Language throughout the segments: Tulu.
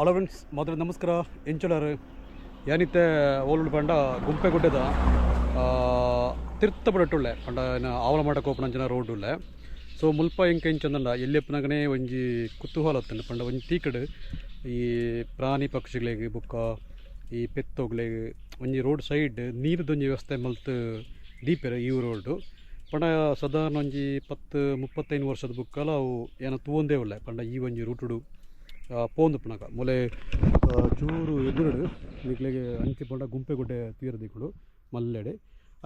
ಹಲೋ ಫ್ರೆಂಡ್ಸ್, ಮೊದಲು ನಮಸ್ಕಾರ. ಎಂಚುಲಾರು ಯಾನಿತ್ತೆ ಓಲುಡು ಪಂಡ ಗುಂಪೆಗುಡ್ಡೆದ ತಿರ್ತಪಡಟ್ಟುಳ್ಳೆ ಪಂಡ ಆವಲಮಾಟ ಕೋಪನಂಚಿನ ರೋಡ್ ಉಳ್ಳೆ. ಸೊ ಮುಲ್ಪ ಎಂಕ ಎಂಚಂದಂಡ ಎಲ್ಲಿಪ್ಪನಗನೇ ಒಂಜಿ ಕುತೂಹಲ ಹತ್ತಂಡು ಪಂಡ ಒಂಜಿ ತೀಕಡು ಈ ಪ್ರಾಣಿ ಪಕ್ಷಿಗಳಿಗೆ ಬೊಕ್ಕ ಈ ಪೆತ್ತೋಗ್ಲೆಗ್ ಒಂಜಿ ರೋಡ್ ಸೈಡ್ ನೀರುದೊಂಜಿ ವ್ಯವಸ್ಥೆ ಮಲ್ತ್ ದೀಪೆರ್ ಈ ರೋಡು. ಪಂಡ ಸಾಧಾರಣ ಒಂಜಿ 10-35 ವರ್ಷದ ಬುಕ್ಕಲ ಅವು ಏನ ತೂವೊಂದೇ ಉಳ್ಳೆ. ಪಂಡ ಈ ಒಂಜಿ ರೂಟುಡು ಪೋಂದುಪ್ಪುನಗ ಮೊಲೆ ಚೂರು ಎದುರುಡು ನಿಕ್ಲೆಗ್ ಅಂಚಿ ಪಂಡ ಗುಂಪೆಗುಡ್ಡೆ ತೀರ ದಿಕ್ಕುಡು ಮಲ್ಲೆಡೆ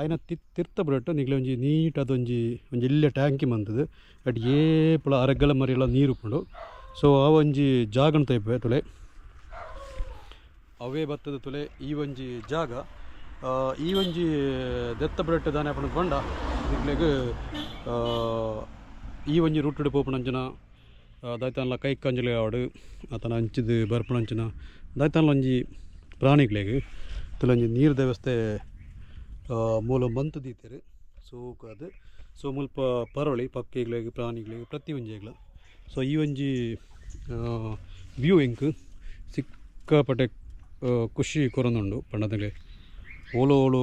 ಅಯಿನ ತಿರ್ತ ಬುಡಟ್ಟು ನಿಕ್ಲೆ ಒಂಜಿ ನೀಟ್ ಅದೊಂಜಿ ಒಂಜಿ ಎಲ್ಯ ಟ್ಯಾಂಕಿ ಮಂತುದು ಅಟ್ ಏಪುಲ ಅರಗಲ ಮರಿಲ ನೀರು ಉಪ್ಪುಂಡು. ಸೊ ಆ ಒಂಜಿ ಜಾಗನ್ ತೈಪೆ ತುಲೆ ಅವೇ ಬತ್ತದ ತುಲೆ ಈ ಒಂಜಿ ಜಾಗ. ಈ ಒಂಜಿ ದೆತ್ತ ಬುಡಟ್ಟು ದಾನೆ ಪಂಡ ಪಂಡ ನಿಕ್ಲೆಗ್ ಈ ಒಂಜಿ ರೂಟುಡು ಪೋಪುನಂಚಿನ ದಾಯ್ತಾನ್ಲ ಕೈ ಕಂಜಲಿ ಆವಡ್ ಆತನ ಅಂಚಿದ ಬರ್ಪುನಂಚಿನ ದಾಯ್ತಾನ್ಲ ಒಂಜಿ ಪ್ರಾಣಿಗ್ಲೆಗ್ ತುಲೊಂಜಿ ನೀರ್ದ ವ್ಯವಸ್ಥೆ ಮೂಲ ಮಂತ್ ದೀತೆರ್. ಸೋಕಾದ್ ಸೊ ಮುಲ್ಪ ಪರೊಳಿ ಪಕ್ಕಿಗ್ಲೆಗ್ ಪ್ರಾಣಿಗ್ಲೆಗ್ ಪ್ರತಿ ಒಂಜಿಗ್ಲ. ಸೊ ಈ ಒಂಜಿ ವ್ಯೂ ಎಂಕ್ ಸಿಕ್ಕಾಪಟ್ಟೆ ಖುಷಿ ಕೊರೊಂದುಂಡು. ಪಂಡದಲೆ ಓಲು ಓಲು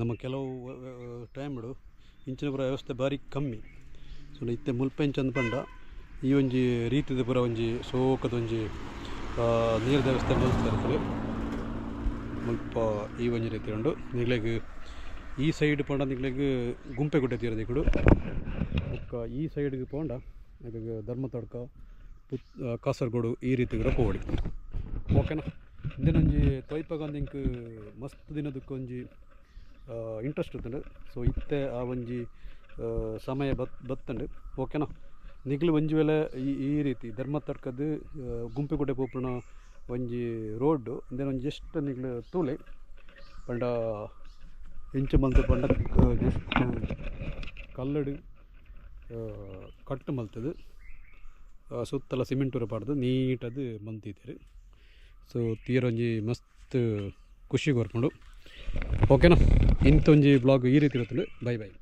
ನಮ್ಮ ಕೆಲವು ಟೈಮ್ಡು ಇಂಚಿನ ಪೂರ ವ್ಯವಸ್ಥೆ ಬಾರಿ ಕಮ್ಮಿ. ಸೊ ಇತ್ತೆ ಮುಲ್ಪ ಎಂಚಂದ್ ಪಂಡ ಈ ಒಂಜಿ ರೀತಿದ ಪೂರ ಒಂಜಿ ಸೋಕದ ಒಂಜಿ ನೀರ್ದ ವ್ಯವಸ್ಥೆ ಮಲ್ತ್ ಮುಲ್ಪ ಈ ಒಂಜಿ ರೀತಿ ಉಂಡು. ನಿಕ್ಲೆಗ್ ಈ ಸೈಡ್ ಪಂಡ ನಿಕ್ಲೆಗ್ ಗುಂಪೆಗುಡ್ಡೆ ತೀರ ದಿಕ್ಕುಡು. ಬೊಕ್ಕ ಈ ಸೈಡ್ಗೆ ಪೋಂಡ ನಿಕ್ಲೆಗ್ ಧರ್ಮತಡ್ಕ ಕಾಸರಗೋಡು ಈ ರೀತಿ ಕೂಡ ಪೋವೊಲಿ. ಓಕೆನಾ? ಇಂದೆನೊಂಜಿ ತೊಯ್ಪಗಂದು ಇಂಕ್ ಮಸ್ತ್ ದಿನದಕ್ಕೆ ಒಂಜಿ ಇಂಟ್ರೆಸ್ಟ್ ಇತ್ತುಂಡು. ಸೊ ಇತ್ತೆ ಆ ಒಂಜಿ ಸಮಯ ಬತ್ತುಂಡು. ಓಕೆನಾ? ನಿಕ್ಲು ಒಂಜಿ ವೇಳೆ ಈ ರೀತಿ ಧರ್ಮತಡ್ಕದ ಗುಂಪೆಗುಡ್ಡೆ ಪೋಪುನ ಒಂಜಿ ರೋಡ್ ಇಂದೆನೊಂಜಿ ಜಸ್ಟ್ ನಿಕ್ಲು ತೂಲೆ ಪಂಡ ಇಂಚ ಮಲ್ತ್ ಪಂಡ ಜಸ್ಟ್ ಕಲ್ಲಡು ಕಟ್ಟು ಮಲ್ತದು ಸುತ್ತಲ ಸಿಮೆಂಟ್ ಪೂರ ಪಾಡ್ದು ನೀಟದು ಮಂತಿತ್ತೆರ್. ಸೊ ತೀರೊಂಜಿ ಮಸ್ತ್ ಖುಷಿ ಕೊರ್ಪುಂಡು. ಓಕೆನಾ? ಇಂತೊಂಜಿ ಬ್ಲಾಗ್ ಈ ರೀತಿ ಇರುತ್ತುಂಡು. Bye bye.